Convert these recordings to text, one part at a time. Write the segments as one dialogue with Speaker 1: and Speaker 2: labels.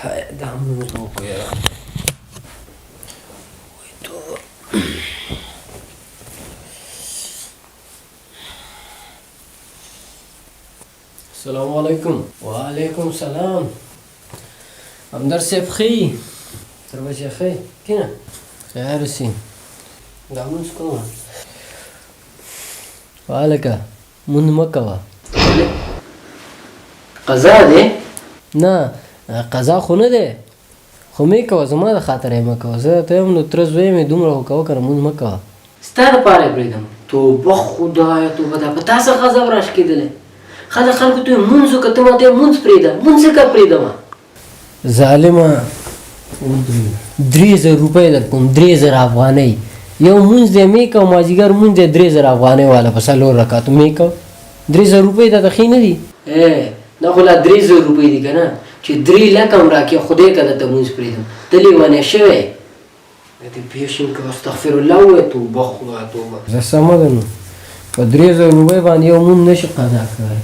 Speaker 1: دا مونځ وکړو یاره. وای توبه. السلام علیکم. وعلیکم السلام. همدرد صاحب ښه یي؟ تر بچه ښه یې؟ کښېنه. خیر اوسې. دا لمونځ کومه؟ هلکه مونځ مه کوه. ولې؟ قضا دی؟ نه قضا خو نه دی، خو مې کوه، زما د خاطره یې مه کوه. زه درته وایم نو تره زوی مې دومره خو کوه که نه مونځ مه کوه. ستا دپاره یې پرېږدم. توبه خدایه توبه، دا په تا څه غضب راشکېدلی؟ خلک خلکو ته وایي مونځ وکړه، ته ماته وایې مونځ پرېږده. مونځ څنګه پرېږدم؟ ظالمه 3000 روپۍ درکوم، 3000 افغانۍ. یو مونځ دی مې کوه، مازدیګر مونځ دی 3000 افغانۍ واله په څلور رکعتو مې کوه. 3000 روپۍ درته ښې نه دي؟ ای دا خو لا 3000 روپۍ دي که نه، چې درې لکه هم راکړې خدای که درته مونځ پرېږدم. ته لیونی شوی یې؟ دې پیشن کې استغفر الله ووایه، توبه خدایه توبه. زه سمه ده نو په 3000 روپۍ باندې یو مونځ نه شي قضا کولی.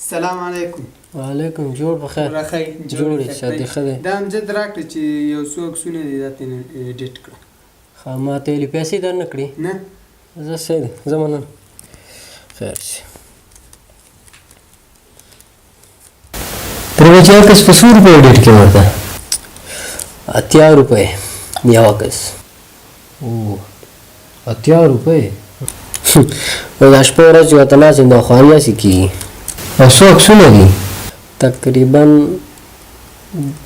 Speaker 2: سلام علیکم.
Speaker 1: وعلیکم. جوړ په خیر؟
Speaker 2: راخی.
Speaker 1: جوړ یې؟ صحت دې ښه دی؟
Speaker 2: دا امجد راکړه چې یو څو عکسونه دي دا ترې ایډیټ کړه.
Speaker 1: ښه ما ته یې پیسې در نه کړې؟
Speaker 2: نه.
Speaker 1: زه صحیح دی، زه مننه، خیر شي. تر بچی عکس په څو روپۍ ایډیټ کې ورته؟ 80 روپۍ یو عکس. او 80 روپۍ؟ نو دا شپه ورځ چې ورته ناست یم دا خواري هسې کېږي. او څو عکسونه دي؟ تقریبا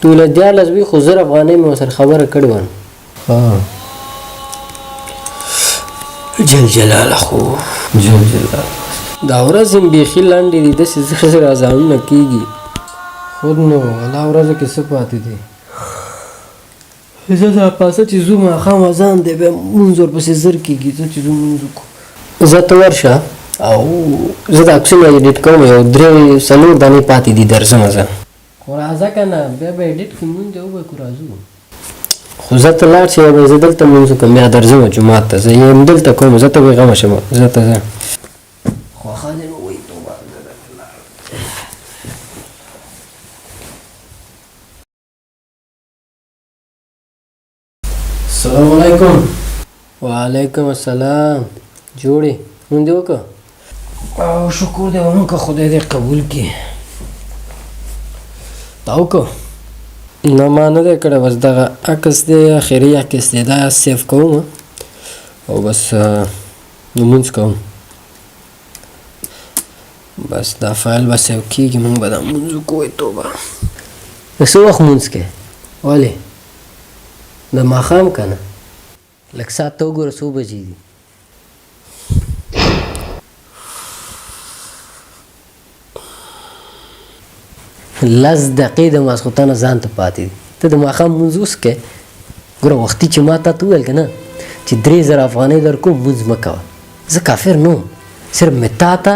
Speaker 1: 12 13 وي، خو 1000 افغانۍ مې ورسره خبره کړې وه. ښه جل جلاله، خو جل جلاله دا ورځې هم بیخي لنډې دي، داسې زر زر اذانونه کېږي. خود نو الله ورځو کې څه پاتې دي؟ زه دا پاسه چې ځو ماښام اذان دی، بیا مونځ ورپسې زر کېږي. زه چې ځو مونځ وکړو. زه ته ورشه او زه دا عکسونه ایډیټ کوم، یو درې څلور دانې پاتې دي، درځم زه. خو راځه که نه بیا به ایډیټ کړو، مونځ دی وبه کړو راځو. خو زه ته لاړ شې، بیا به زه دلته مونځ وکړم، بیا درځم جومات ته. زه یې همدلته کوم، زه ته بېغمه شم، زه ته ځه. خوښه دې نو وایي توبه. السلام علیکم. وعلیکم السلام. جوړې؟ مونږ دې وکړه او شکر دې ومکه، خدای دې قبول کړي. تا وکړه؟ نه ما نه دی کړی، بس دغه عکس دی، اخري عکس دی، دا سیف کوم او بس لمونځ کوم. بس دا فایل به سیو کېږي، موږ به دا لمونځ وکړو. توبه. د څه وخت لمونځ کوې؟ ولې د ماښام که نه؟ لږ ساعت ته وګوره څو بجې دي. لس دقیقې د ماسخوتنه ځان ته پاتې دي، ته د ماښام لمونځ اوس کوې؟ ګوره وختي چې ما تا ته وویل که نه چې 3000 افغانۍ در کوم لمونځ مه کوه، زه کافر نه وم، صرف مې تا ته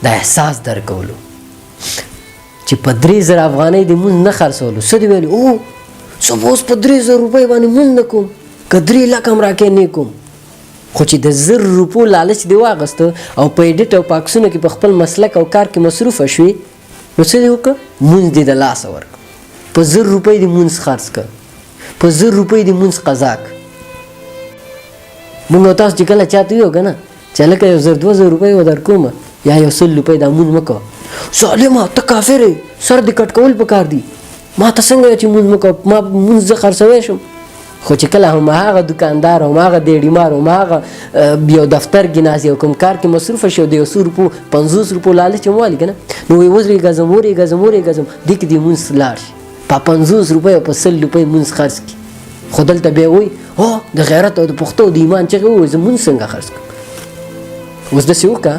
Speaker 1: دا احساس درکولو چې په 3000 افغانۍ دې مونځ نه خرڅولو. څه دې ویلي؟ او زه به اوس په 3000 روپۍ باندې مونځ نه کوم، که درې لکه هم راکې نه کوم. خو چې د 1000 روپو لالچ دې واغسته او په ایډیټ او په عکسونو کې په خپل مسلک او کار کې مصروفه شوې، نو څه دې وکړه؟ مونځ دې د لاسه ورکړ. په 1000 روپۍ دې مونځ خرڅ کړ، په 1000 روپۍ دې مونځ قضا کړ. مونږ او تاسو چې کله چاته ویو که نه چې هلکه یو 1000 2000 روپۍ به در کوم یا یو 100 روپۍ، دا مونځ مه کوه. ظالمه ته کافر یې، سر دې کټ کول پکار دي، ما ته څنګه چې مونځ مه کوه، ما مونځ زه خرڅوی شم. خو چې کله هم هغه دکاندار، هم هغه دیړیمار، هم هغه یو دفتر کې ناست یو کوم کار کې مصروف شي او د یو څو روپو 50 روپو لالچ هم والي که نه، نو وایي ورېږه ځم، ورېږه ځم، ورېږه ځم، دې کې دې مونځ لاړ شي، په 50 روپۍ او په 100 روپۍ مونځ خرڅ کړي. خو دلته بیا وایي هو د غیرت او د پښتو د ایمان چغې ووایي، زه مونځ څنګه خرڅ کړم؟ اوس داسې وکړه،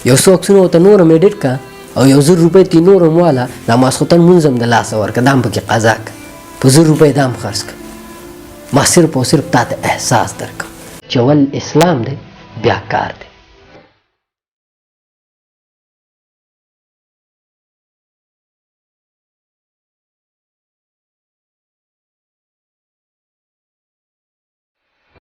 Speaker 1: یو څو عکسونه ورته نور هم ایډیټ کړه او یو 1000 روپۍ ترې نور هم واله، دا ماسخوتن مونځ هم د لاسه ورکړه، دا هم پکې قضا کړه، په 1000 روپۍ دا هم خرڅ کړه. ما صرف او صرف تا ته احساس درکړم چې اول اسلام دی بیا کار دی.